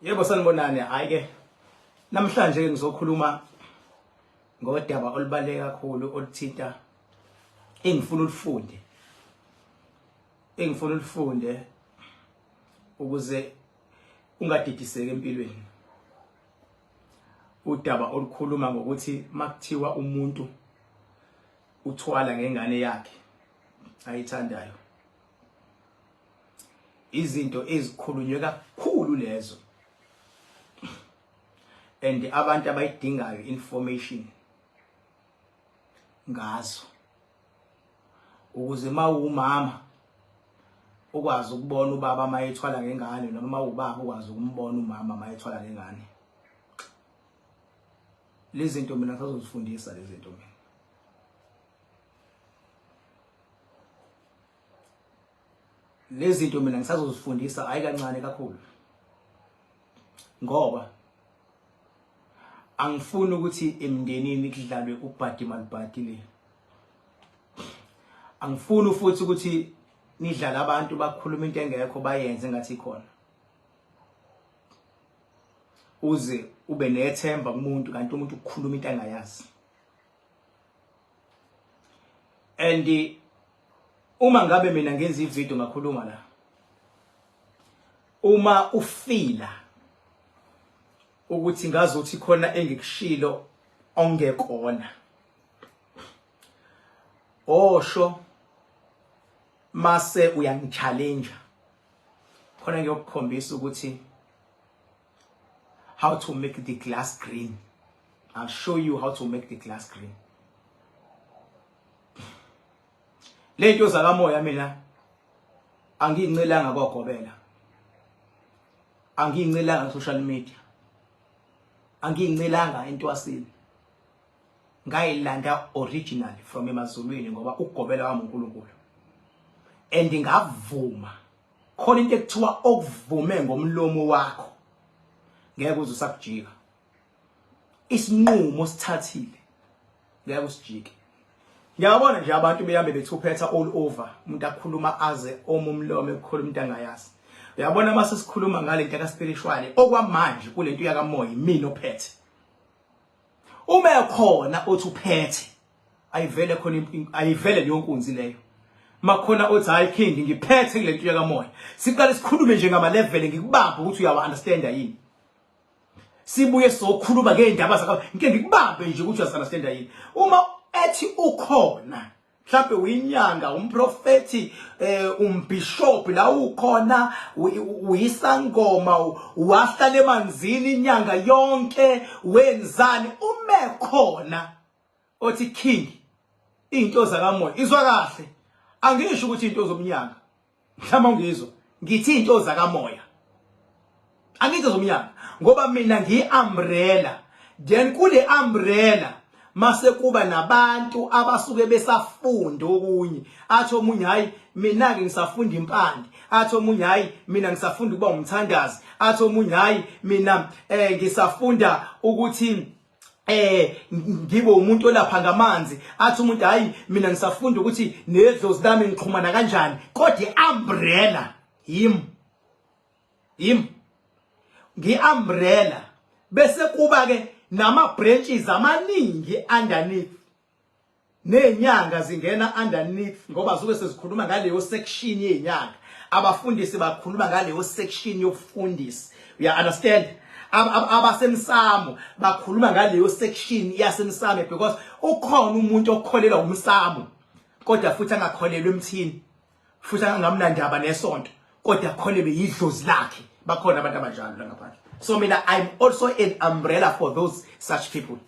Yebo sanibonani, hayi ke namhlanje ke ngizokhuluma ngodaba olubaluleke kakhulu oluthinta engifuna ulifunde. Engifuna ulifunde ukuze ungadidiseki empilweni. Udaba olukhuluma ngokuthi makuthiwa umuntu uthwala ngengane yakhe ayithandayo. Izinto ezikhulunywe kakhulu lezo and abantu abayidingayo information ngazo ukuze mawumama ukwazi ukubona ubaba mayethwala ngengane noma mawubaba ukwazi ukumbona umama mayethwala ngengane. Lezi zinto mina ngisazozifundisa lezi zinto mina. Lezi zinto mina ngisazozifundisa hayi kancane kakhulu. Ngoba angifuni ukuthi emndenini kudlalwe ubhadi malubhadi le. Angifuni futhi ukuthi nidlale abantu bakhuluma into engekho bayenze ngathi ikhona. Uze ube nethemba kumuntu kanti umuntu ukukhuluma into angayazi. And uma ngabe mina ngenza ivideo ngakhuluma la, uma ufila ukuthi ngazuthi khona engikushilo ongekona, osho mase uyangichallenge khona ngiyokukhombisa ukuthi how to make the glass green. I'll show you how to make the glass green. Lento zakamoya mina angiyincelanga kwagobela, angiyincelanga social media, angiyincelanga entwasini, ngayilanda original from emazulwini ngoba ukugobela wami uNkulunkulu. And ngavuma khona into ekuthiwa okuvume ngomlomo wakho ngeke uze usakujika. Isinqumo sithathile ngeke usijike. Ngiyabona nje abantu behambe bethuphetha all over, umuntu akhuluma aze oma umlomo ekukhuluma into angayazi. Uyabona mase sikhuluma ngale nto ka spiritual okwamanje kulento yakamoya imina ophethe. Uma ekhona othi uphethe ayivele khona, ayivele leyo nkunzi leyo. Makhona othi hayi king ngiphethe kule nto yakamoya, siqale sikhulume nje ngama level ngikubambe ukuthi uyawa understand yini. Sibuye sokhuluma ngeindaba zakho, ngike ngikubambe nje ukuthi uyazi understand yini. Uma ethi ukhona mhlawumbe uyinyanga, umprofeti, umbishop la ukhona, uyisangoma, wahlala emanzini inyanga yonke, wenzani, ume khona othi king into zakamoya izwa kahle. Angisho ukuthi into zomnyanga, mhlawumbe ungizwa ngithi into zakamoya, angithi zomnyanga, ngoba mina ngiyi-umbrella. Then kule umbrella mase kuba nabantu abasuke besafunda okunye, athi omunye hayi mina ke ngisafunda impande, athi omunye hayi mina ngisafunda ukuba umthandazi, athi omunye hayi mina ngisafunda ukuthi ngibe umuntu olapha ngamanzi, athi umuntu hayi mina ngisafunda ukuthi nedlozi lami ngixhumana kanjani. Kodwa iumbrella yimi, yimi ngi-umbrella, bese kuba ke nama branches amaningi underneath, nezinyanga zingena underneath ngoba zuke sezikhuluma ngaleyo section yezinyanga, abafundisi bakhuluma ngaleyo section yokufundisa, you understand? Abasemsamo bakhuluma ngaleyo section yasemsamo, because ukhona umuntu okholelwa umsamo kodwa futhi angakholelwa emthini, futhi angamnandaba nesonto, kodwa akholelwe yidlozi lakhe. Bakhona abantu abanjalo la ngaphandle. So mina I'm also an umbrella for those such people.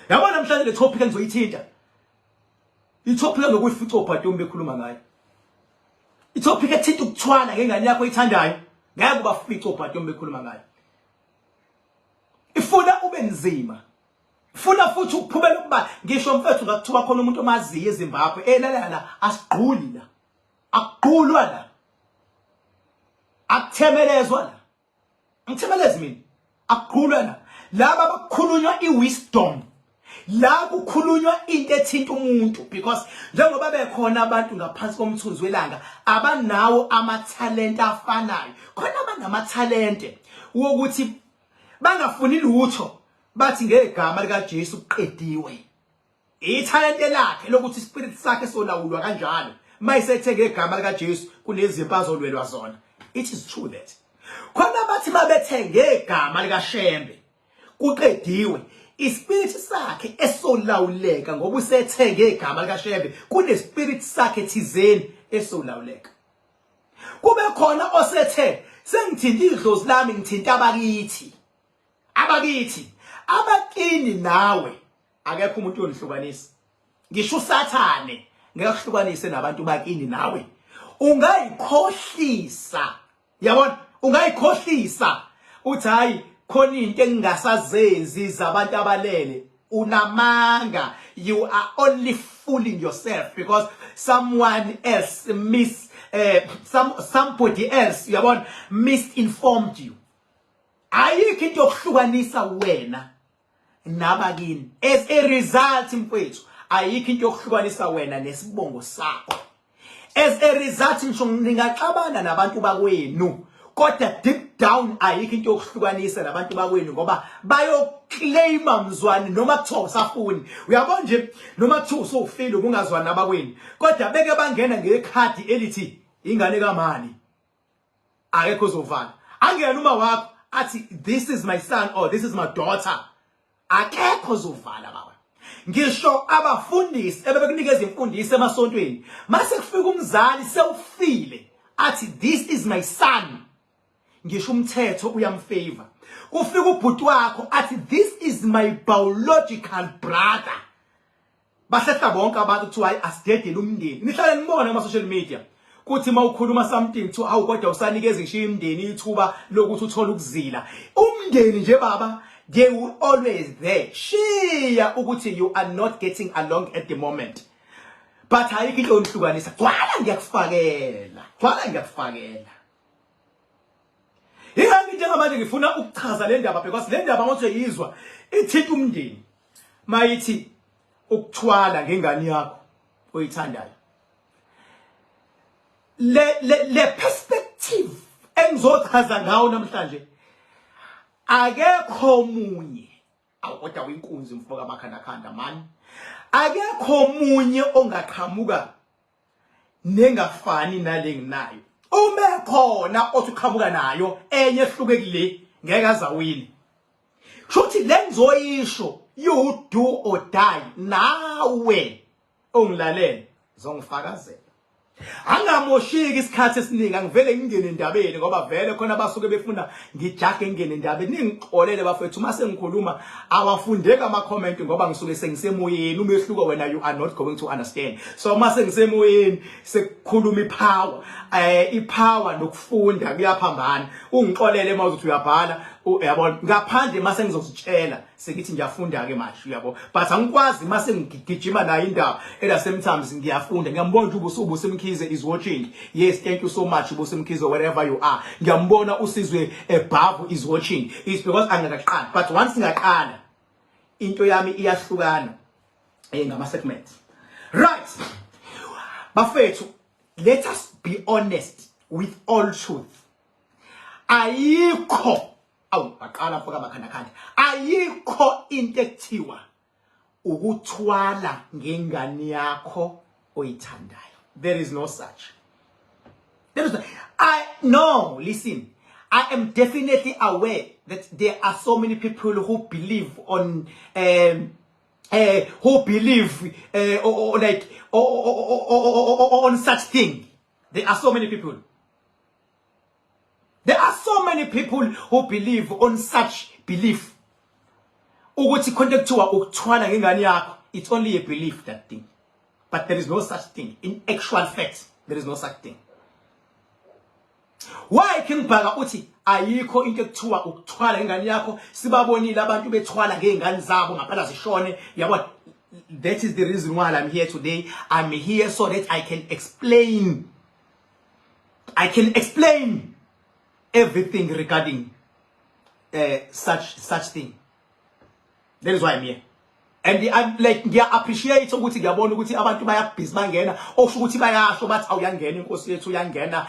Yabona namhlanje le topic engizoyithinta, i-topic engokuyifica obhadumi bekhuluma ngayo, i-topic ethinta ukuthwala ngengane yakho oyithandayo, ngeke ubafice obhadumi bekhuluma ngayo. Ifuna ube nzima, funa futhi ukuphumela ukuba ngisho mfethu ngakuthiwa khona umuntu omaziyo eZimbabwe elala la, asigquli la, akugqulwa la, akuthemelezwa la, ngithemelezi mina, akugqulwa la. Laba abakhulunywa iwisdom La kukhulunywa into ethinta umuntu, because njengoba bekhona abantu ngaphansi komthunzi welanga abanawo amathalente afanayo, khona abanamathalente wokuthi bangafuni lutho, bathi ngegama likaJesu kuqediwe. Ithalente lakhe lokuthi ispirit sakhe solawulwa kanjalo mayisethe ngegama likaJesu kunezimpi azolwelwa zona. It is true that khona bathi mabethe ngegama likaShembe kuqediwe, ispirit sakhe esolawuleka ngoba usethe ngegama likaShembe kunespirit sakhe thizeni esolawuleka. Kube khona osethe sengithinta idlozi lami, ngithinta abakithi, abakithi, abakini nawe akekho umuntu oyonihlukanisa. Ngisho uSathane ngeke akuhlukanise nabantu bakini nawe. Ungayikhohlisa, yabona, ungayikhohlisa uthi hayi khona into engingasazenzi zabantu abalele. Unamanga. You are only fooling yourself because someone else miss somebody else, uyabona, misinformed you. Ayikho into yokuhlukanisa wena nabakini. As a result, mfethu, ayikho into yokuhlukanisa wena nesibongo sakho. As a result, ngisho ningaxabana nabantu bakwenu, kodwa deep down ayikho into yokuhlukanisa nabantu bakwenu, ngoba bayoclaima mzwani noma kuthiwa usafuni, uyabona nje, noma kuthiwa usufile ukungazwani nabakwenu, kodwa beke bangena ngekhadi elithi ingane kamani, akekho ozovala. Angena uma wakho athi, "This is my son" or "This is my daughter," akekho ozovala, baba. Ngisho abafundisi ebebekunikeza imfundiso emasontweni, mase kufika umzali sewufile athi, "This is my son," ngisho umthetho uyamfavor. Kufika ubhuti wakho athi, "This is my biological brother," bahlehla bonke abantu, kuthiwa hayi, asidedele umndeni. Nihlale nibone kuma social media kuthi uma ukhuluma something kuthiwa hawu, kodwa usanikeza ngisho imndeni ithuba lokuthi uthole ukuzila umndeni nje. Baba, they will always there. Shiya ukuthi you are not getting along at the moment, but ayikho into yonihlukanisa. Gcwala ngiyakufakela, gcwala ngiyakufakela. Ingani njengamanje ngifuna ukuchaza le ndaba, because le ndaba ngothi uyizwa ithinta umndeni. Mayithi ukuthwala ngengane yakho oyithandayo, le perspective engizochaza ngawo namhlanje, akekho omunye. Awu, kodwa winkunzi mfoka amakhanda khanda man, akekho omunye ongaqhamuka nengafani nale nginayo. Uma khona othi uqhamuka nayo enye ehluke kule, ngeke azawini. Kusho le ngizoyisho, you do or die. Nawe ongilalele zongifakazela. Angamoshiki isikhathi esiningi, angivele ngingene endabeni, ngoba vele khona basuke befuna ngijage ngingene endabeni. Ningixolele bafethu, uma sengikhuluma awafundeka ama comment, ngoba ngisuke sengisemoyeni. Umehluko wena, you are not going to understand. So uma sengisemoyeni sekukhuluma ipower, ipower nokufunda kuyaphambana. Ungixolele uma uzothi uyabhala, uyabona, ngaphandle mase ngizozitshela sengithi ngiyafunda ke manje, uyabo, but angikwazi mase ngigijima nayo indaba. At the same times ngiyafunda. Ngiyambona nje uBusi Mkhize is watching. Yes, thank you so much, Ubusi Mkhize, wherever you are. Ngiyambona uSizwe above is watching. It's because angakaqala, but once ngaqala into yami iyahlukana ngama segments. Right, bafethu, let us be honest with all truth. Ayikho, awu, baqala mfoka makhanda khanda, ayikho into ekuthiwa ukuthwala ngengane yakho oyithandayo. There is no such. There is no, I no listen, I am definitely aware that there are so many people who believe on who believe or like or on such thing. There are so many people. There are so many people who believe on such belief. Ukuthi khona kuthiwa ukuthwala ngengane yakho, it's only a belief, that thing. But there is no such thing. In actual fact, there is no such thing. Why King Bhaka uthi ayikho into ekuthiwa ukuthwala ingane yakho? Sibabonile abantu bethwala ngezingane zabo ngaphela zishone, yabona. That is the reason why I'm here today. I'm here so that I can explain everything regarding such thing. That is why I'm here. And I'm like, ngiya appreciate ukuthi ngiyabona ukuthi abantu bayabhizi bangena, okusho ukuthi bayasho bathi awuyangena inkosi yethu, uyangena,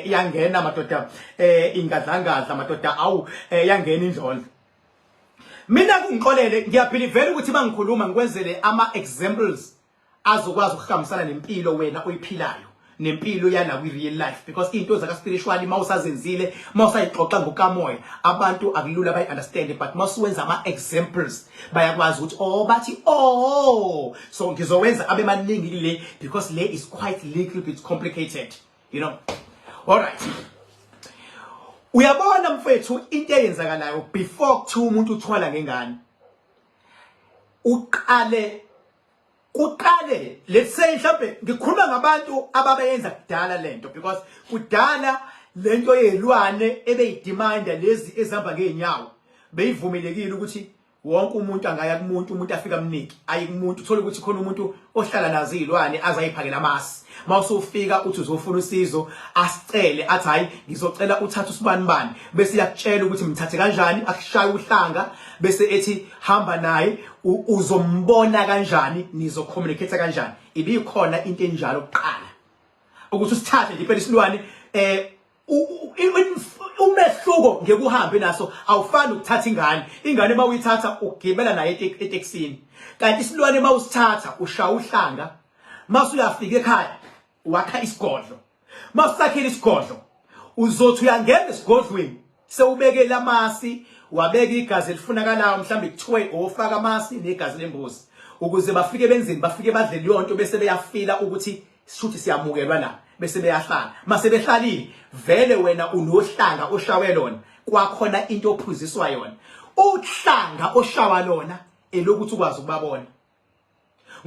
iyangena madoda, ingadlangadla madoda, awu, yangena indlondlo. Mina kungixolele, ngiyabhilivela ukuthi mangikhuluma ngikwenzele ama examples azokwazi ukuhambisana nempilo wena oyiphilayo, nempilo yana kwi real life, because into zaka spiritual mawusazenzile, mawusayixoxa ngokamoya, abantu akulula bayi understand, but mawusuwenza ama examples bayakwazi ukuthi oh, bathi oh. So ngizowenza abe maningi kule because le is quite little bit complicated. All right, uyabona mfethu, into eyenzakalayo before kuthiwa umuntu uthwala ngengane, uqale kuqale, let's say mhlambe ngikhuluma ngabantu ababeyenza kudala lento, because kudala lento yezilwane ebeyidemanda lezi ezihamba ngeenyawo beyivumelekile ukuthi wonke umuntu angaya kumuntu, umuntu afika amniki, ayi kumuntu, uthola ukuthi khona umuntu ohlala nazo izilwane azayiphakela amasi. Mawusufika uthi uzofuna usizo, asicele athi hayi, ngizocela uthathe usibani bani, bese yakutshela ukuthi mthathe kanjani, akushaye uhlanga, bese ethi hamba naye, uzombona kanjani, nizo-communicate kanjani. Ibikhona into enjalo kuqala ukuthi usithathe nje impela isilwane. Umehluko ngeke uhambe naso, awufani ukuthatha ingane. Ingane mawuyithatha ugibela naye etekisini, kanti isilwane mawusithatha ushaya uhlanga, mase uyafika ekhaya wakha isigodlo. Mawusakhile isigodlo, uzothi uyangena esigodlweni sewubekela amasi, wabeka igazi elifunakalayo, mhlawumbe kuthiwe ofaka amasi negazi lembuzi ukuze bafike benzeni, bafike badle leyo nto, bese beyafila ukuthi shuthi siyamukelwa la, bese beyahlala. Mase behlalile vele, wena unohlanga oshawe lona, kwakhona into ophuziswa yona. Uhlanga oshawa lona elokuthi ukwazi ukubabona,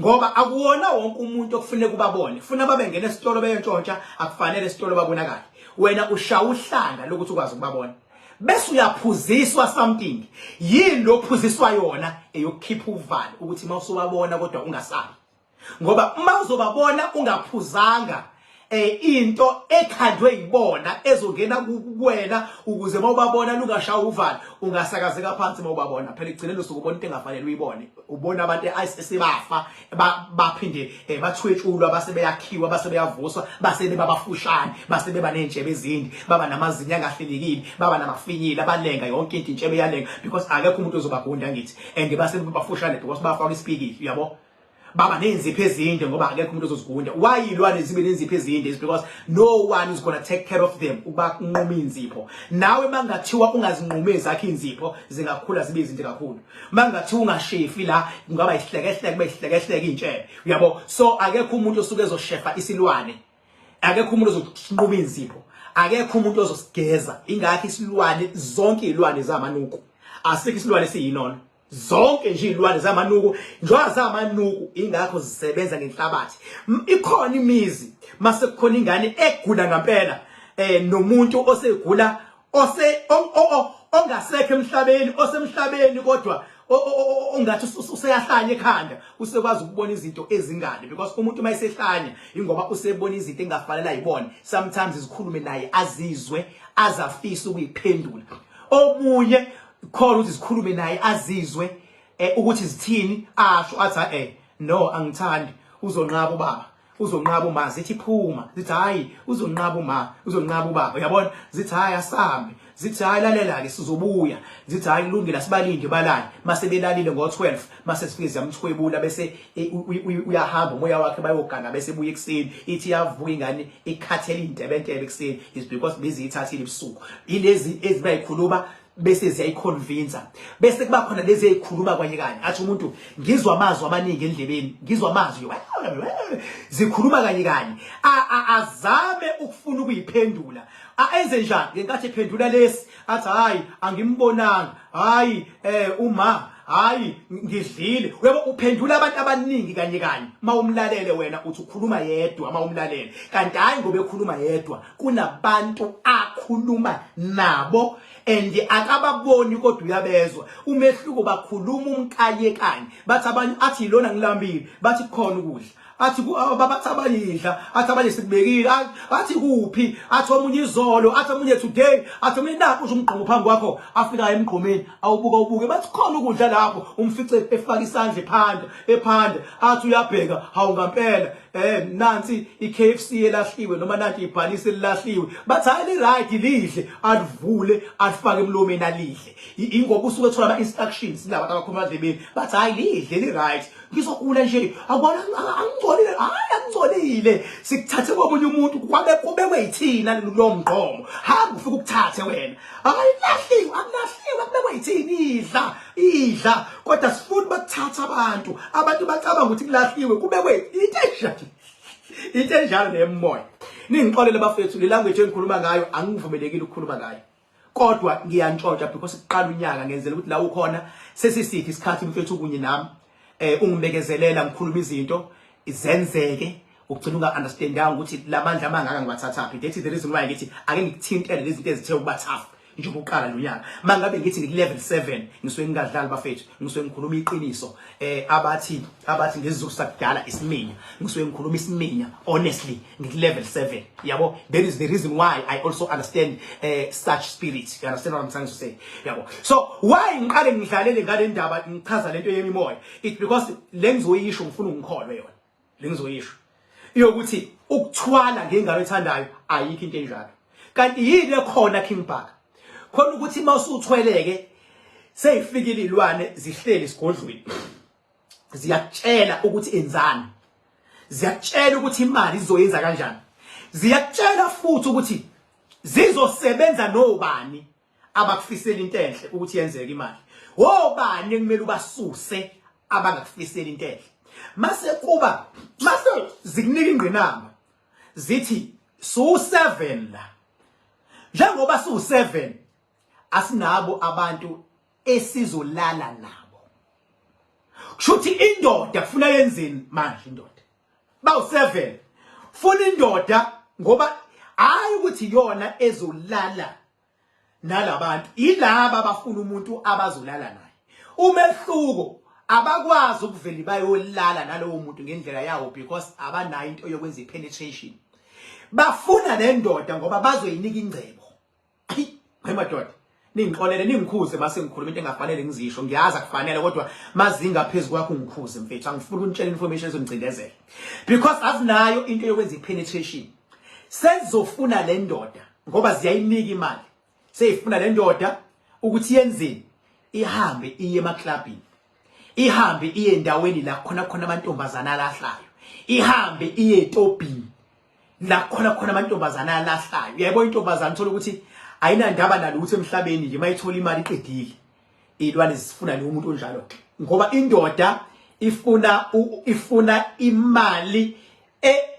ngoba akuwona wonke umuntu okufuneka ubabone. Funa babe ngena esitolo beyentshontsha, akufanele esitolo babonakale. Wena ushaya uhlanga lokuthi ukwazi ukubabona, bese uyaphuziswa something. Yini lophuziswa yona? Eyokukhipha uvalo ukuthi mawusubabona kodwa ungasabi, ngoba uma uzobabona ungaphuzanga into ekhandwe yibona ezongena kuwena ukuze mawubabona lungashaya uvalo, ungasakazeka phansi mawubabona. Phela igcineni usuke ubona into engafanele uyibone, ubona abantu esebafa, baphinde bathwetshulwa, base beyakhiwa, base beyavuswa, base bebabafushane, base beba ney'ntshebe ezinde, baba namazinyo angahlelekile, baba namafinyila abalenga yonke into, intshebe iyalenga because akekho umuntu ozobagunda, ngithi, and base bebafushane because bafaka isipikili, uyabo, baba ney'nzipho ezinde ngoba akekho umuntu ozozigunda. Why iy'lwane zibe nenzipho ezinde? Is because no one is gonna take care of them ukuba kunquma iy'nzipho. Nawe mangathiwa ungazinqumi ezakho iy'nzipho, zingakhula zibe izinte kakhulu. Mangathiwa ungashefi la, kungaba isihlekehleke, kube isihlekehleke iy'ntshebe, uyabo. So akekho umuntu osuke ezoshefa isilwane, akekho umuntu ozosinquma iy'nzipho, akekho umuntu ozosigeza. Ingakho isilwane, zonke iy'lwane zamanuku, asikho isilwane esiyinono. Zonke nje izilwane zamanuku, njengoba zamanuku ingakho zisebenza ngenhlabathi. Ikhona imizi mase kukhona ingane egula ngempela, nomuntu osegula, ose ongasekho emhlabeni, osemhlabeni kodwa ongathi useyahlanya ekhanda, usekwazi ukubona izinto ezingane, because umuntu uma esehlanya ingoba usebona izinto engafanele ayibone. Sometimes izikhulume naye azizwe, azafisa ukuyiphendula. Omunye khona ukuthi sikhulume naye azizwe ukuthi zithini, asho athi no, angithandi, uzonqaba ubaba, uzonqaba uma, zithi phuma, zithi hayi, uzonqaba uma, uzonqaba ubaba, uyabona, zithi hayi, asambe, zithi hayi, lalela ke, sizobuya, zithi hayi, kulungile, asibalinde balale. Mase belalile ngo12, mase sifike ziyamthwebula, bese uyahamba umoya wakhe, bayoganga, bese buya ekuseni. Ithi yavuka ingane ikhathele intebentebe ekuseni, is because beziyithathile ebusuku. Ilezi ezibayikhuluma bese ziyayiconvince, bese kuba khona lezi ezikhuluma kanye kanye, athi umuntu ngizwa amazwi amaningi endlebeni, ngizwa amazwi, zikhuluma kanye kanye, azame ukufuna ukuyiphendula. Enze njani ngenkathi ephendula lesi? Athi hayi, angimbonanga, hayi, uma hayi, ngidlile, uyabo. Uphendula abantu abaningi kanye kanye. Mawumlalele wena uthi ukhuluma yedwa, mawumlalele kanti hayi, ngoba ekhuluma yedwa kunabantu akhuluma nabo and akababoni kodwa uyabezwa. Umehluko, bakhuluma umkanye kanye, bathi abanye, athi ilona ngilambile, bathi kukhona ukudla. Athi babathi abayidla, athi abanye sikubekile, athi kuphi, athi omunye izolo, athi omunye today, athi omunye nakho nje umgqomo phambi kwakho, afika emgqomeni, awubuka ubuke, bathi khona ukudla lapho, umfice efaka isandla ephanda, ephanda, athi uyabheka, hawu ngampela, nansi iKFC elahliwe noma nanti ibhanisi elahliwe, bathi hayi li right lidle, alivule, alifake emlomeni alidle. Ingoba usuke ethola ama instructions laba abakhuluma adlebeni, bathi hayi lidle li right. Ngizogula nje, akubona angingcolile, hayi angingcolile. Sikuthathe komunye umuntu kwabe kubekwe yithina lo mgqomo. Hamba ufike ukuthathe wena. Hayi lahliwe, akulahliwe, akubekwe yithina idla, idla. Kodwa sifuna bakuthatha abantu. Abantu bacabanga ukuthi kulahliwe, kubekwe into enjalo. Into enjalo nemoya. Ningixolele bafethu, le language engikhuluma ngayo angivumelekile ukukhuluma ngayo. Kodwa ngiyantshontsha because kuqala unyaka ngenzela ukuthi la ukhona sesisiphi isikhathi mfethu kunye nami, ungibekezelela ngikhuluma izinto zenzeke ugcina unga understandanga ukuthi lamandla amangaka ngiwathathaphi. That is the reason why ngithi ake ngikuthintele lezi zinto ezithe ukuba tough njengoba uqala lo nyaka. Mangabe ngithi ngiku level 7 ngisuke ngingadlali bafethu, ngisuke ngikhuluma iqiniso. Abathi ngesiZulu sakudala isiminya, ngisuke ngikhuluma isiminya honestly, ngiku level 7 yabo. That is the reason why I also understand such spirit. You understand what I'm trying to say? Yabo. So why ngiqale ngidlalele ngale ndaba ngichaza lento yemimoya? It's because le ngizoyisho ngifuna ungikholwe yona. Le ngizoyisho iyokuthi ukuthwala ngengalo ethandayo ayikho into enjalo. Kanti yini ekhona King Bhaka? Khona ukuthi mawusuthweleke seyifikile ilwane zihleli isigodlweni, ziyakutshela ukuthi enzani, ziyakutshela ukuthi imali izoyenza kanjani, ziyakutshela futhi ukuthi zizosebenza nobani abakufisela into enhle ukuthi yenzeke imali, obani ekumele ubasuse abangakufisela into enhle. Mase kuba mase zikunika ingqinamba zithi su 7 la, njengoba su 7 asinabo abantu esizolala nabo. Kushuthi indoda kufuna yenzeni manje? Indoda bawu 7, funa indoda ngoba hayi ukuthi yona ezolala nalabantu, ilaba abafuna umuntu abazolala naye. Umehluko, abakwazi ukuvela bayolala nalowo muntu ngendlela yawo because abanayo into yokwenza ipenetration. Bafuna nendoda ngoba bazoyinika ingcebo. Hayi madoda, ningixolele, ningikhuze mase ngikhuluma into engafanele ngizisho. Ngiyazi akufanele, kodwa mazinga phezulu kwakho ngikhuze mfethu. Angifuni ukunitshela information ezongicindezela because azinayo into yokwenza ipenetration. Sezofuna le ndoda ngoba ziyayinika imali, seyifuna le ndoda ukuthi yenzeni? Ihambe iye emaklabhini, ihambe iye endaweni la khona khona amantombazana alahlayo, ihambe iye etobhini la khona khona amantombazana alahlayo. Uyayibona intombazana, uthola ukuthi ayinandaba nalutho emhlabeni nje, mayithola imali iqedile. Izilwane zifuna lo muntu onjalo ke, ngoba indoda ifuna imali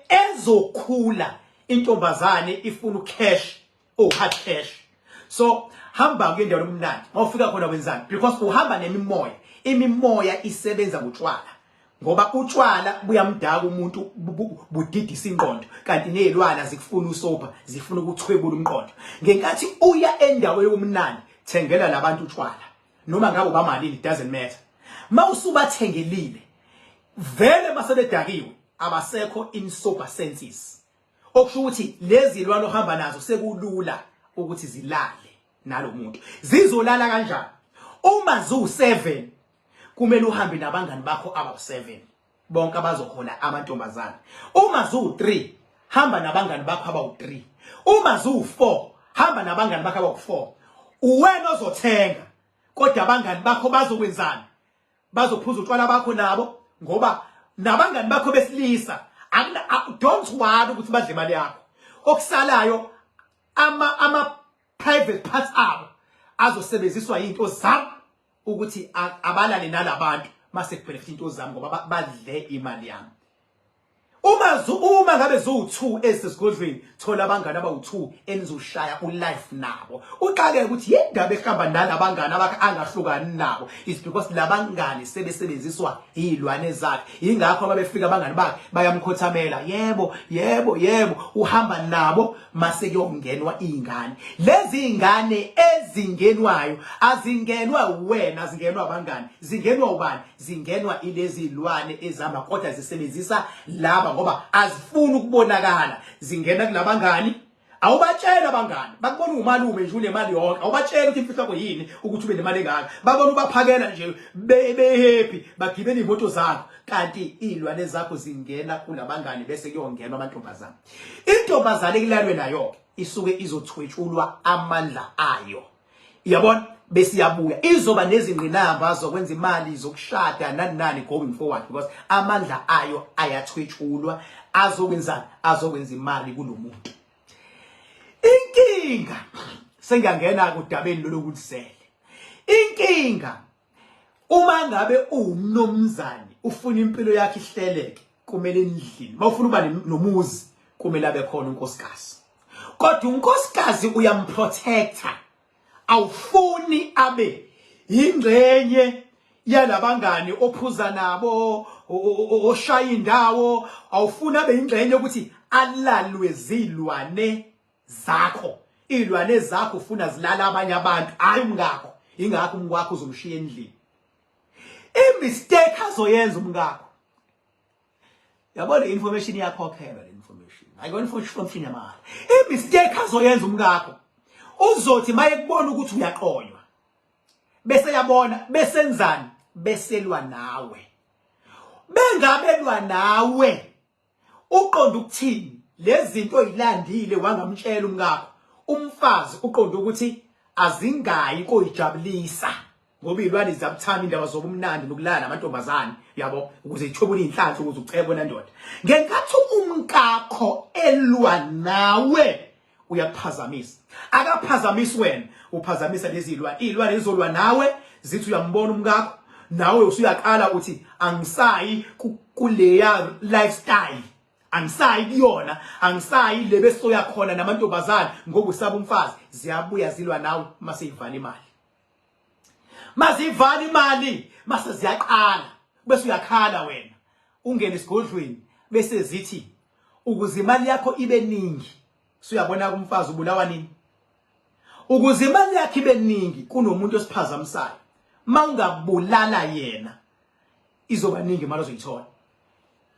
ezokhula, intombazane ifuna ucash, oh hard cash. So hamba kuye endaweni omnandi, mawufika khona wenzani? Because uhamba nemimoya, imimoya isebenza ngotshwala ngoba utshwala buyamdaka umuntu, budidisa ingqondo, kanti nezilwana zikufuna usober, zifuna ukuthwebula umqondo. Ngenkathi uya endaweni yomnandi, thengela labantu utshwala noma ngabe bamalini, it doesn't matter. Mawusubathengelile vele masebedakiwe, abasekho in sober senses, okusho ukuthi lezi zilwane ohamba nazo sekulula ukuthi zilale nalomuntu. Zizolala kanjani uma ziwu 7? Kumele uhambe nabangani bakho abawu 7 bonke abazohola amantombazane. Uma ziwu 3, hamba nabangani bakho abawu 3. Uma ziwu 4, hamba nabangani bakho abawu 4. Uwena ozothenga, kodwa abangani bakho bazokwenzani? Bazophuza utshwala bakho nabo, ngoba nabangani bakho besilisa akuna. Don't worry ukuthi badle imali yakho. Okusalayo ama private parts abo azosebenziswa into zami ukuthi abalale nalabantu mase kubenefit into zami, ngoba badle imali yami. Uma ngabe ziwu-2 ezisesigodlweni, thola abangani abawu-2 enizoshaya ulife nabo. Uxakeke ukuthi yindaba ehamba nalabangani abakhe angahlukani nabo. It's because labangani sebesebenziswa izilwane zakhe. Yingakho ababefika abangani bakhe bayamkhothamela. Yebo, yebo, yebo, uhamba nabo mase kuyongenwa izingane. Lezi zingane ezingenwayo azingenwa wena, azingenwa abangani, zingenwa ubani? Zingenwa ilezi zilwane ezihamba kodwa zisebenzisa laba ngoba azifuni ukubonakala. Zingena kulabangani, awubatshela abangani, bakubona umalume nje unemali yonke, awubatshela ukuthi imfihlo yakho yini ukuthi ube nemali engaka. Babona ubaphakela nje be happy, bagibela iy'moto zakho, kanti iy'lwane zakho zingena kulabangani bese kuyongenwa amantombazane. Intombazane ekulalwe nayo-ke isuke izothwetshulwa amandla ayo, uyabona, bese iyabuya izoba nezingqinamba zokwenza imali, zokushada, nani nani going forward, because amandla ayo ayathwetshulwa. Azokwenzani? Azokwenza imali kulomuntu. Inkinga, sengiyangena kudabeni lolokulisele, inkinga uma ngabe uwumnumzane ufuna impilo yakhe ihleleke, kumele endlini mawufuna uba nomuzi kumele abe khona unkosikazi, kodwa unkosikazi uyamprotecta, awufuni abe ingxenye yalabangani ophuza nabo, oshaya indawo, awufuni abe ingxenye ukuthi alalwe zilwane zakho. Izilwane zakho ufuna zilala abanye abantu, hayi umngakho. Ingakho umkwakho uzomshiya endlini. I-mistake azoyenza umngakho, yabona, i-information iyakhokhelwa le information, ayikona information yamahhala. I-mistake azoyenza umkakho, uzothi maye kubona ukuthi uyaqonywa, bese yabona besenzani, beselwa nawe. Bengabelwa nawe, uqonda ukuthini? Lezi zinto oyilandile wangamtshela umkakho, umfazi uqonda ukuthi azingayi koyijabulisa, ngoba iy'lwane ziyabuthanda indaba zobumnandi nokulala namantombazane, yabo, ukuze ithwebule iy'nhlanhla, ukuze ucebe wena ndoda. Ngenkathi umkakho elwa nawe, uyakuphazamisa. Akaphazamisi wena, uphazamisa lezi zilwane. Iy'lwane zizolwa nawe, zithi uyambona umkakho, nawe usuyaqala uthi angisayi kuleya lifestyle, angisayi kuyona, angisayi le besoya khona namantombazane, ngoba usaba umfazi. Ziyabuya zilwa nawe mase ivala imali, mazivala imali mase ziyaqala, bese uyakhala wena, ungene esigodlweni, bese zithi ukuze imali yakho ibe ningi. Suyabona kumfazi ubulawa nini? Ukuze imali yakho ibe ningi, kunomuntu osiphazamisayo, mawungabulala yena izoba ningi imali ozoyithola.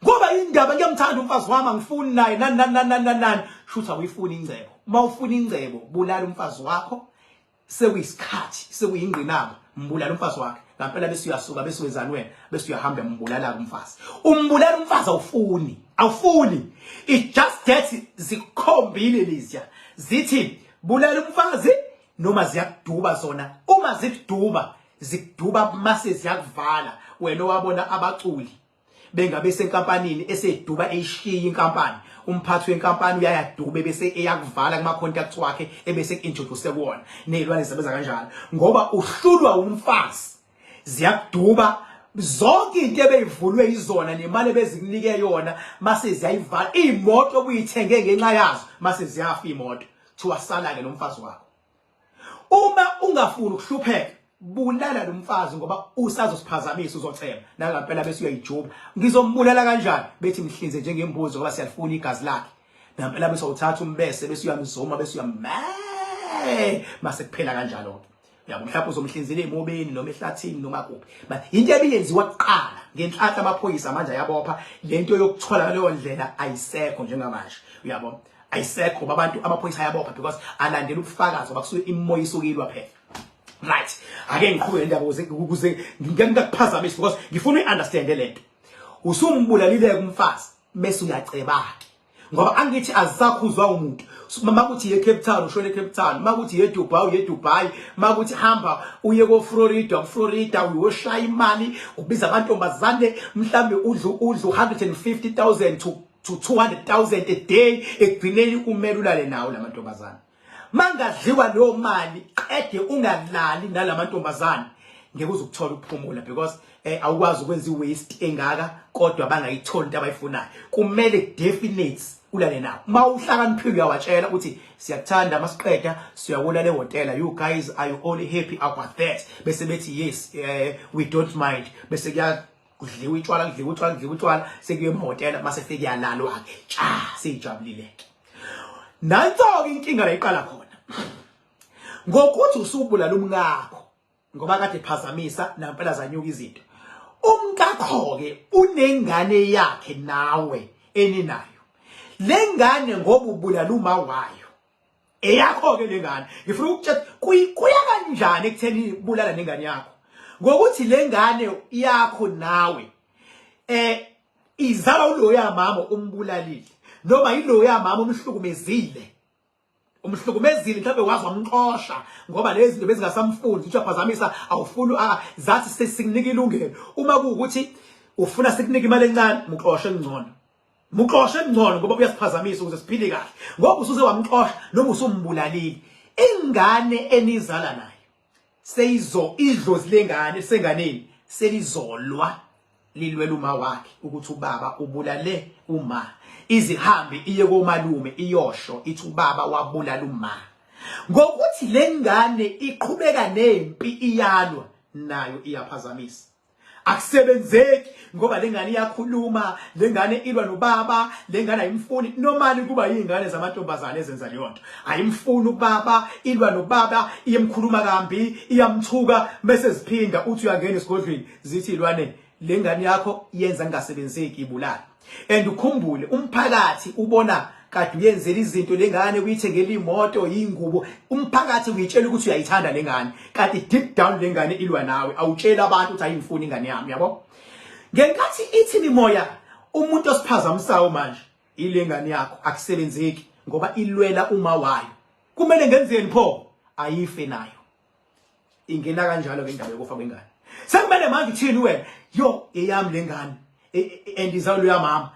Ngoba indaba ngiyamthanda umfazi wami, angifuni naye, nani nani nani nani nani, shutha awuyifuni ingcebo. Uma ufuna ingcebo, bulala umfazi wakho. Sekuyisikhathi, sekuyingqinamba, mbulala umfazi wakhe ngampela, bese uyasuka, bese wenzani wena? Bese uyahamba, mbulala umfazi, umbulala umfazi. Awufuni, awufuni, it just that zikhombile lezya, zithi bulala umfazi noma ziyakuduba zona. Uma zikuduba, zikuduba mase ziyakuvala wena. Owabona abaculi bengabe senkampanini eseduba, eyishiya inkampani, umphathi wenkampani uyayadube bese eyakuvala kuma contacts wakhe, ebese introduce kuwona. Nezilwane zisebenza kanjalo, ngoba uhlulwa umfazi, ziyakuduba zonke into ebeyivulwe izona, nemali ebezikunike yona mase ziyayivala, imoto obuyithenge ngenxa yazo mase ziyafa imoto, kuthiwa sala ke nomfazi wakho. Uma ungafuni ukuhlupheka, bulala lo mfazi, ngoba usazosiphazamisa, uzoceba nangampela, bese uyayijuba. Ngizombulala kanjani? Bethi mhlinze njengembuzi, ngoba siyalifuna igazi lakhe. Nampela bese uthatha umbese, bese uyamzuma, bese uyame, mase kuphela kanjalo ke, uyabo. Mhlawumbe uzomhlinzela emobeni noma ehlathini noma kuphi. But into ebiyenziwa kuqala, ngenhlanhla amaphoyisa manje ayabopha. Lento yokuthola leyo ndlela ayisekho njengamanje, uyabo, ayisekho, ngoba abantu, amaphoyisa ayabopha because alandela ubufakazi, ngoba kusuke imoya isukilwa phela. Right, ake ngiqhubeke indaba ukuze ngeke ngikuphazamisa, because ngifuna uyi-understand lento. Usumbulalile umfazi, bese uyaceba-ke, ngoba angithi azisakhuzwa umuntu. Makuthi ye Cape Town, ushone eCape Town; makuthi ye Dubai, uye Dubai; makuthi hamba uye ko Florida, ku Florida uyoshaya imali, ubiza amantombazane, mhlambe udlu 150,000 to 200,000 a day. Ekugcineni kumele ulale nawo lamantombazane. Mangadliwa leyo mali qede ungalali nalamantombazane, ngeke uzukuthola ukuphumula, because Awukwazi ukwenza iwaste engaka kodwa bangayitholi into abayifunayo. Kumele definite ulale nawo. Mawuhlakaniphile uyawatshela ukuthi siyakuthanda, masiqeda siyakulala ehhotela. You guys, are you only happy about that? Bese bethi yes, we don't mind. Bese kuya kudliwa utshwala, kudliwa utshwala, kudliwa utshwala, sekuye emhhotela, mase sekuyalalwa ke, tsha, seyijabulile ke. Nanso-ke inkinga la iqala khona ngokuthi usubulala umkakho ngoba kade phazamisa nampela zanyuka izinto. Umkakho-ke unengane yakhe nawe eninayo. Le ngane ngoba ubulala uma wayo, eyakho-ke le ngane. Ngifuna ukutshela kuya kanjani ekutheni bulala nengane yakho, ngokuthi le ngane yakho nawe izalwa uloya mama umbulalile, noma yiloya mama umhlukumezile, umhlukumezile, mhlawumbe wazi wamxosha ngoba lezi zinto bezingasamfundi, uthi uyaphazamisa, awufuni. Zathi sesikunika ilungelo, uma kuwukuthi ufuna sikunike imali encane, muxoshe ngcono, muxoshe ngcono, ngoba uyasiphazamisa ukuze siphile kahle. Ngoba usuze wamxosha noma usumbulalile, ingane enizala nayo seyizo idlozi lengane senganeni selizolwa, lilwela uma wakhe ukuthi ubaba ubulale uma. Izihambi iye komalume iyosho ithi ubaba wabulala uma. Ngokuthi lengane iqhubeka nempi, iyalwa nayo, iyaphazamisa, akusebenzeki, ngoba lengane iyakhuluma, lengane ilwa nobaba, lengane ayimfuni. Normally kuba izingane zamantombazane ezenza leyo nto. Ayimfuni ubaba, ilwa nobaba, iyemkhuluma kambi, iyamthuka, bese ziphinda uthi uyangena esigodlweni zithi ilwane lengane yakho yenza ngingasebenzeki, ibulala. And ukhumbule, umphakathi ubona kade uyenzela izinto lengane, kuyithengela imoto, ingubo, umphakathi uyitshela ukuthi uyayithanda lengane, kanti deep down lengane ilwa nawe. Awutshela abantu ukuthi ayingifuni ingane yami, yabo. Ngenkathi ithi imimoya, umuntu osiphazamisayo manje ile ngane yakho, akusebenzeki ngoba ilwela uma wayo. Kumele ngenzeni pho? Ayife nayo. Ingena kanjalo ke indaba yokufa kwengane. Sekumele manje uthini wena? Yo, eyami lengane and izalo yamama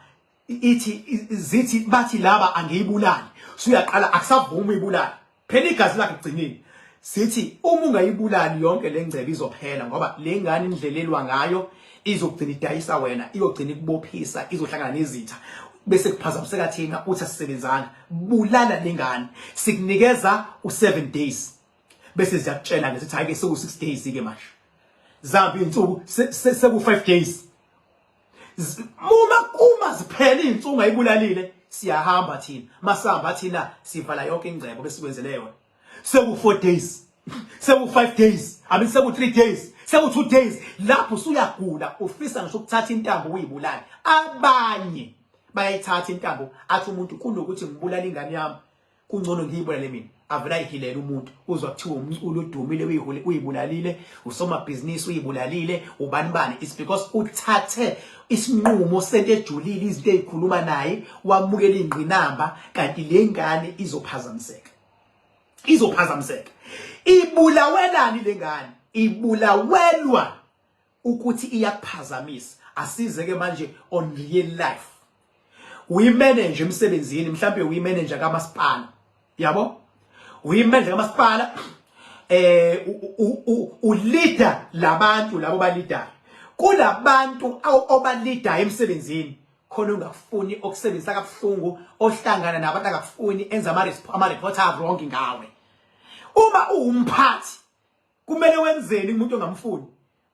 ithi zithi bathi laba angiyibulali. Usuyaqala, akusavumi uyibulali phela, igazi lakhe kugcinini. Sithi uma ungayibulali yonke le ngcebo izophela, ngoba le ngane indlelelwa ngayo izogcina idayisa wena, iyogcina ikubophisa, izohlangana nezitha, bese kuphazamiseka thina, uthi asisebenzanga. Bulala lengane, sikunikeza u7 days. Bese ziyakutshela ke, sithi hayi ke, seku 6 days ke manje, zambi insuku, seku 5 days. Uma ziphela izinsuku ayibulalile, siyahamba thina. Masihamba thina sivala yonke ingcebo besikwenzele yona. Seku 4 days, seku 5 days, I mean seku 3 days, seku 2 days, lapho usuyagula, ufisa ngisho ukuthatha intambo uyibulale. Abanye bayayithatha intambo, athi umuntu kunokuthi ngibulale ingane yami kungcono ngiyibulale mina. Avela ayihilela umuntu, uzwa kuthiwa umculo odumile uyibulalile, usomabhizinisi uyibulalile, ubani bani. It's because uthathe isinqumo sento ejulile, izinto ezikhuluma naye, wamukela ingqinamba, kanti le ngane izophazamiseka, izophazamiseka. Ibulawelani le ngane? Ibulawelwa ukuthi iyakuphazamisa. Asize ke manje on real life. Uyimanager emsebenzini, mhlambe uyimanager kamasipala, yabo, uyimanager kamasipala, uleader labantu labo baleader. Kulabantu obaleader emsebenzini khona ungakufuni, okusebenzisa kabuhlungu, ohlangana nabantu angakufuni, enza ama report wrong ngawe. Uma uwumphathi kumele wenzeni umuntu ongamfuni?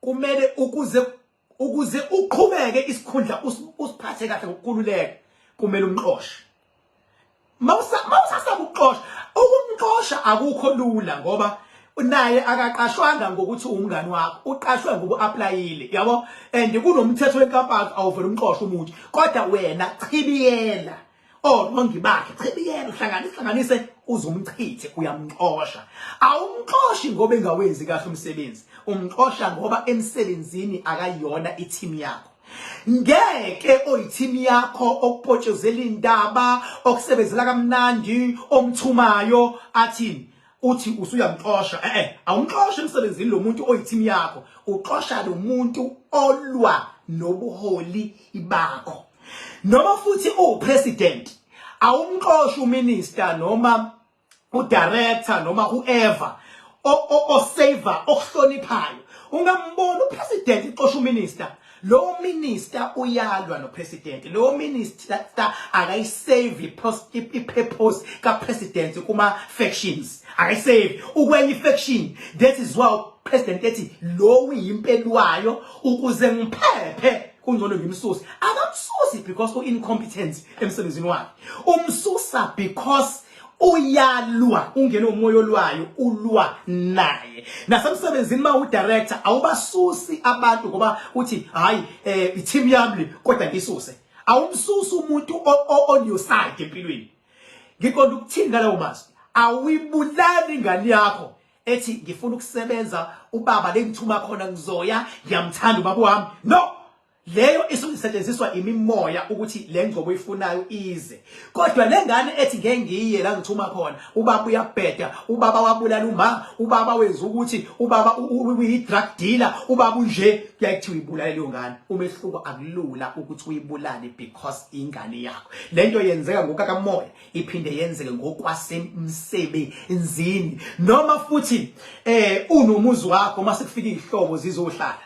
Kumele ukuze uqhubeke isikhundla usiphathe kahle ngokukhululeka, kumele umxoshe. Mawusasaba ukuxosha, ukumxosha akukho lula, ngoba naye akaqashwanga ngokuthi umngani wakho, uqashwe ngoba uapplyile, yabo, and kunomthetho wenkampani, awuvela umxoshe umuntu. Kodwa wena chibiyela onongi bakhe, chibiyela, uhlanganise, hlanganise uzumchithe. Uyamxosha. Awumxoshi ngoba engawenzi kahle umsebenzi, umxosha ngoba emsebenzini akayona i-team yakho. Ngeke oyiteam yakho okupotshozela indaba, okusebenzela kamnandi, omthumayo athini, uthi usuyamxosha. Awumxosha emsebenzini lo muntu oyiteam yakho, uxosha lo muntu olwa nobuholi bakho. Noma futhi upresident, awumxoshi uminister noma udirector noma whoever. osave okuhloniphayo. Ungambona upresident ixosha uminister, lo minister uyalwa nopresident, lo minister akayisave i-purpose kapresident kuma factions, akayisave ukwenye faction. That is why president ethi lo uyimpelwayo, ukuze ngiphephe kungcono ngimsuse. Akamsusi because u-incompetent emsebenzini wakhe, umsusa because uyalwa, ungene umoya olwayo, ulwa naye. Nasemsebenzini uma udirector awubasusi abantu ngoba uthi hayi, i-team yami le, kodwa ngisuse. Awumsusi umuntu on your side empilweni. Ngiqonda ukuthini ngalawo mazwi? Awuyibulali ingane yakho ethi ngifuna ukusebenza, ubaba lengithuma khona ngizoya, ngiyamthanda ubaba wami. No, leyo isuke isetshenziswa imimoya ukuthi le ngcobo oyifunayo ize. Kodwa le ngane ethi ngeke ngiye la ngithuma khona, ubaba uyabheda, ubaba wabulala uma, ubaba wenza ukuthi, ubaba uyi-drug dealer, ubaba unje, kuyaye kuthiwa uyibulale leyo ngane. Umehluko, akulula ukuthi uyibulale because ingane yakho. Lento yenzeka ngokakamoya, iphinde yenzeke ngokwasemsebenzini. Noma futhi unomuzi wakho, mase kufika izihlobo zizohlala,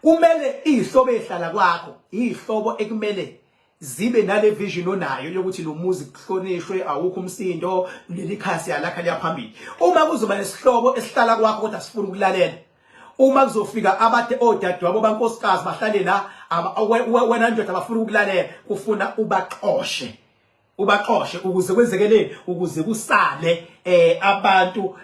kumele izihlobo ezihlala kwakho, izihlobo ekumele zibe nale vision onayo yokuthi lo muzi kuhlonishwe, awukho umsindo, leli khaya siyalakha liyaphambili. Uma kuzoba nesihlobo esihlala kwakho kodwa sifuna ukulalela, uma kuzofika abade odadewabo bankosikazi bahlale la, wena ndoda, bafuna ukulalela, kufuna ubaxoshe, ubaxoshe ukuze kwenzekele, ukuze kusale abantu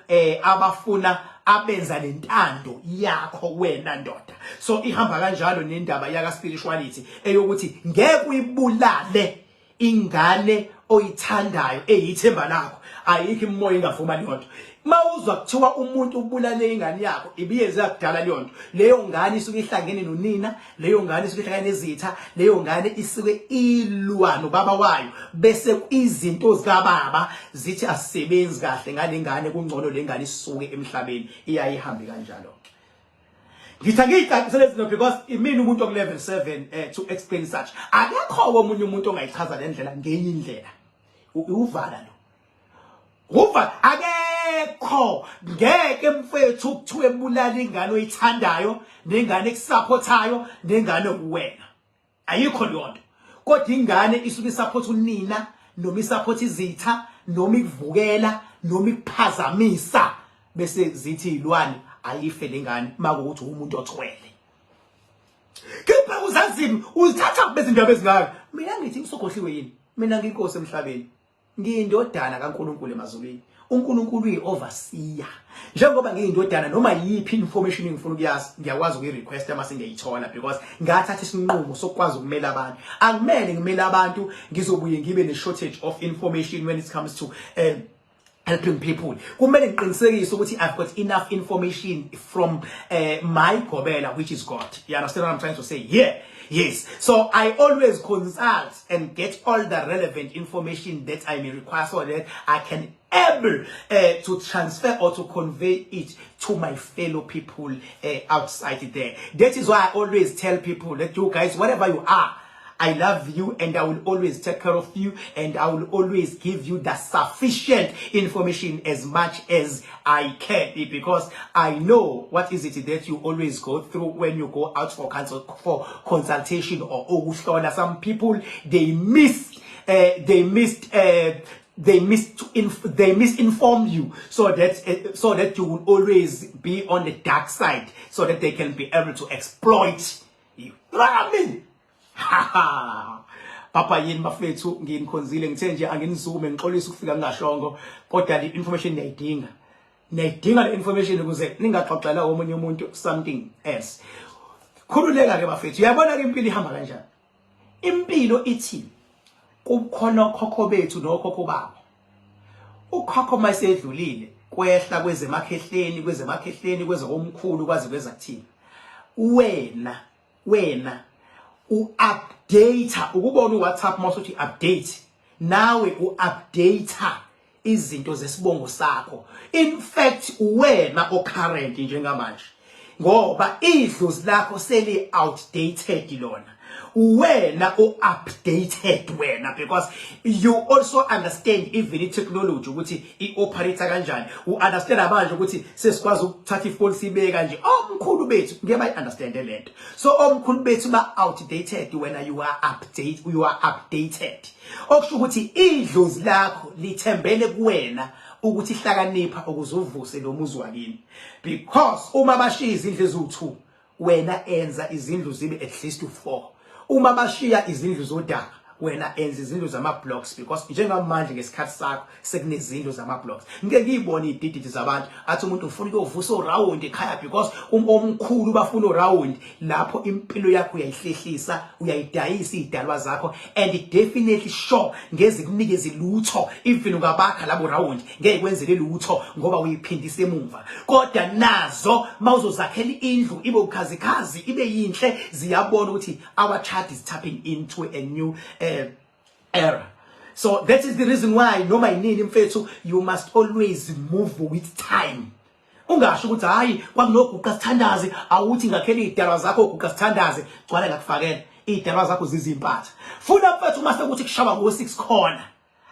abafuna abenza lentando yakho wena ndoda. So ihamba kanjalo nendaba yaka spirituality eyokuthi ngeke uyibulale ingane oyithandayo eyithemba lakho. Ayikho imoya ingavuma leyo nto. Mawuzwa kuthiwa umuntu ubulale ingane yakho, ibiyenzeka kudala leyo nto. Leyo ngane isuke ihlangene nonina, leyo ngane isuke ihlangene nezitha, leyo ngane isuke ilwa nobaba wayo, bese izinto zikababa zithi asisebenzi kahle ngale ngane, kungcono le ngane isuke emhlabeni. Iyayihambe kanjalo. Ngithi angiyicacisele izinto because imina umuntu oku level 7 to explain such. Akekho omunye umuntu ongayichaza le ndlela ngenye indlela. Uvala lo uva, akekho. Ngeke mfethu kuthiwe bulala ingane oyithandayo nengane ekusupportayo nengane kuwena, ayikho leyo nto. Kodwa ingane isuke isupport unina noma isupport izitha noma ikuvukela noma ikuphazamisa, bese zithi ilwane ayife lengane makuwukuthi umuntu othwele. Kepha uzazini uzithatha bezindaba ezingaka? Mina ngithi usokhohliwe yini? Mina ngiyinkosi emhlabeni, ngiyindodana kaNkuluNkulu emazulwini. UNkulunkulu uyi-overseer. Njengoba ngiyindodana, noma yiphi information engifuna ukuyazi ngiyakwazi ukuyi-request uma sengiyayithola, because ngathatha isinqumo sokukwazi ukumela abantu. Angimele ngimele abantu ngizobuye ngibe ne-shortage of information when it comes to helping people. Kumele ngiqinisekise ukuthi I've got enough information from my gobela, which is God. You understand what I'm trying to say? Yeah, yes. So I always consult and get all the relevant information that I may require so that I can able to transfer or to convey it to my fellow people outside there. That is why I always tell people that you guys, whatever you are, I love you and I will always take care of you and I will always give you the sufficient information as much as I can, because I know what is it that you always go through when you go out for consultation or ukuhlola. Some people, they misinform you so that you will always be on the dark side so that they can be able to exploit you. You know what I mean? Papa yini bafethu, nginikhonzile, ngithe nje anginizume, ngixolisa ukufika ngingashongo, kodwa le information niyayidinga, niyayidinga le information ukuze ningaxoxela omunye umuntu something else. Khululeka ke bafethu. Uyabona ke impilo ihamba kanjani? Impilo ithi kukhona okhokho bethu nokhokho babo. Ukhokho masedlulile kwehla kwezemakhehleni, kwezemakhehleni, kwezokomkhulu, kwaze kweza kuthina. Wena uupdate ukubona uWhatsApp, mawusuthi update, nawe uupdate izinto zesibongo sakho. In fact, wena ocurrent njengamanje, ngoba idlozi lakho seli outdated lona. Wena o-updated wena, because you also understand even i-technology ukuthi i-operate kanjani. U-understand manje ukuthi sesikwazi ukuthatha ifoni sibeka nje. Omkhulu bethu ngeke bayi-understand lento. So omkhulu bethu ba-outdated, wena you are update, you are updated. Okusho ukuthi idlozi lakho lithembele kuwena ukuthi hlakanipha ukuze uvuse lo muzi wakini, because uma bashiya izindlu eziwu-2, wena enza izindlu zibe at least 4. Uma bashiya izindlu zodaka, wena enza izindlu zama-blocks, because njengamanje ngesikhathi sakho sekunezindlu zama-blocks. Ngike ngiyibone iy'dididi zabantu, athi umuntu ufuna ukuyovusa orawundi ekhaya because omkhulu bafuna orawundi. Lapho impilo yakho uyayihlehlisa, uyayidayisa iy'dalwa zakho, and definitely sure ngeze kunikeze lutho. Even ungabakha labo rawundi, ngeke kwenzele lutho ngoba uyiphindisa emumva. Kodwa nazo mawuzozakhela indlu ibe ukhazikhazi, ibe yinhle, ziyabona ukuthi our child is tapping into a new era. So that is the reason why noma yinini, mfethu, you must always move with time. Ungasho ukuthi hayi, kwakunoguqa sithandaze, awuthi ngakhela iy'dalwa zakho uguqa sithandaze, gcwala ngakufakela iy'dalwa zakho zizimpatha. Funa, mfethu, uma sekuthi kushawa ngo-6 khona,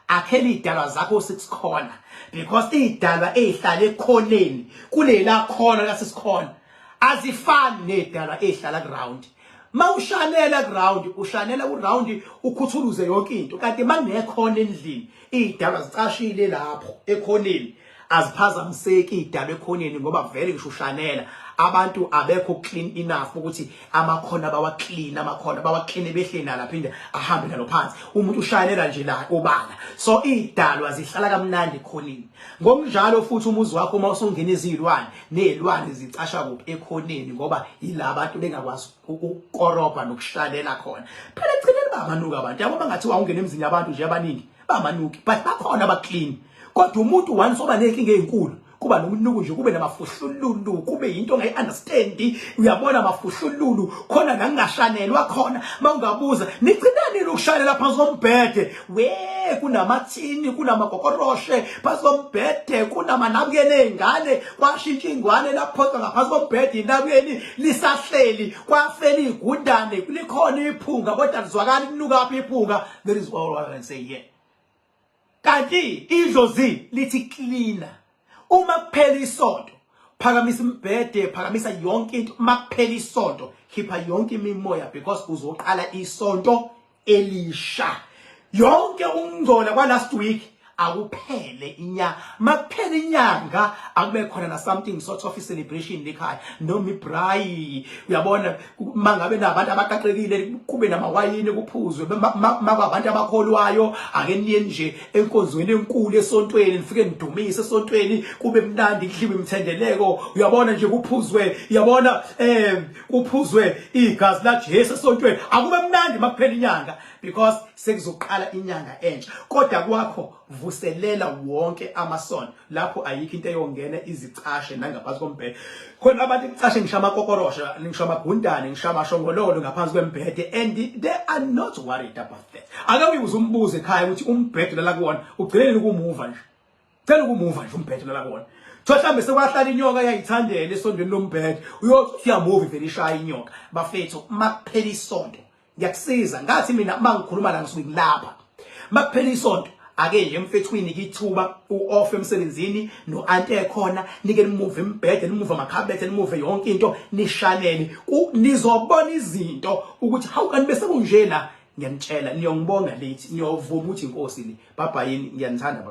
akhela iy'dalwa zakho 6 khona, because iy'dalwa ey'hlala ekhoneni kulela khona kasisikhona azifani ney'dalwa ey'hlala ku-round. Mawushanela ku-round, ushanela ku-round ukhuthuluze yonke into, kanti makunekhona endlini, iy'dalwa zicashile lapho ekhoneni, aziphazamiseki iy'dalwa ekhoneni, ngoba vele ngisho ushanela abantu abekho clean enough ukuthi amakhona bawa-clean, amakhona bawa-clean behle nalo, aphinde ahambe nalo phansi. Umuntu ushanela nje la obala, so iy'dalwa zihlala kamnandi ekhoneni. Ngokunjalo futhi umuzi wakho uma usungena izilwane, nezilwane zicasha kuphi? Ekhoneni, ngoba yila abantu bengakwazi ukukorobha nokushalela khona. Phela ekugcineni bamanuka abantu, yabo, bangathiwa ungena emzini yabantu nje, abaningi bamanuki, but bakhona aba-clean. Kodwa umuntu once oba ney'nkinga ey'nkulu, kuba nokunuku nje, kube namafuhlululu, kube yinto ongayi-understandi. Uyabona, amafuhlululu khona la kungashanelwa khona. Uma ungabuza, nigcineni ukushanela phansi kombhede? We, kunamathini, kunamakokoroshe phansi kombhede, kunamanabukeni ey'ngane, kwashintsha ingwane laphoqa ngaphansi kombhede, inabukeni lisahleli, kwafela igundane, likhona iphunga kodwa lizwakala kunukaphi iphunga. That is all I can say here. Kanti idlozi lithi cleaner uma kuphela isonto, phakamisa imbhede, phakamisa yonke into. Uma kuphela isonto, khipha yonke imimoya, because uzoqala isonto elisha. Yonke ukungcola kwa last week akuphele inyanga. Makuphela inyanga, akube khona na something sort of celebration lekhaya, noma ibraai, uyabona, mangabe nabantu abaqaqekile, kube namawayini, kuphuzwe. Makwabantu abakholwayo, ake niye nje enkonzweni enkulu esontweni, nifike nidumise esontweni, kube mnandi, kudliwe imthendeleko, uyabona nje, kuphuzwe, uyabona, kuphuzwe igazi la Jesu esontweni. Akube mnandi makuphela inyanga, because sekuzoqala inyanga entsha. Kodwa kwakho vuselela wonke amasonto, lapho ayikho into eyongena izicashe nangaphansi kombhede. Khona abantu kucashe ngisho amakokoroshe, ngisho amagundane, ngisho amashongololo ngaphansi kwembhede, and they are not worried about that. Ake uyibuze umbuzo ekhaya ukuthi umbhede lala kuwona ugcinele ukumuva nje, cela ukumuva nje umbhede lala kuwona. Kuthiwa mhlawumbe sekwahlala inyoka yayithandela esondweni lombhede, uyothi uyamuva ivele ishaya inyoka. Bafethu, makuphela isonto, ngiyakusiza ngathi mina uma ngikhuluma la ngisuke ngilapha. Makuphela isonto, ake nje mfethu ithuba u-off emsebenzini no-anti ekhona, nike nimuve imbhede, nimuve amakhabethe, nimuve yonke into, nishanele, nizobona izinto ukuthi hawu, kanti bese kunje la. Ngiyanitshela, niyongibonga late, niyovuma ukuthi inkosi le. Babhayini, ngiyanithanda.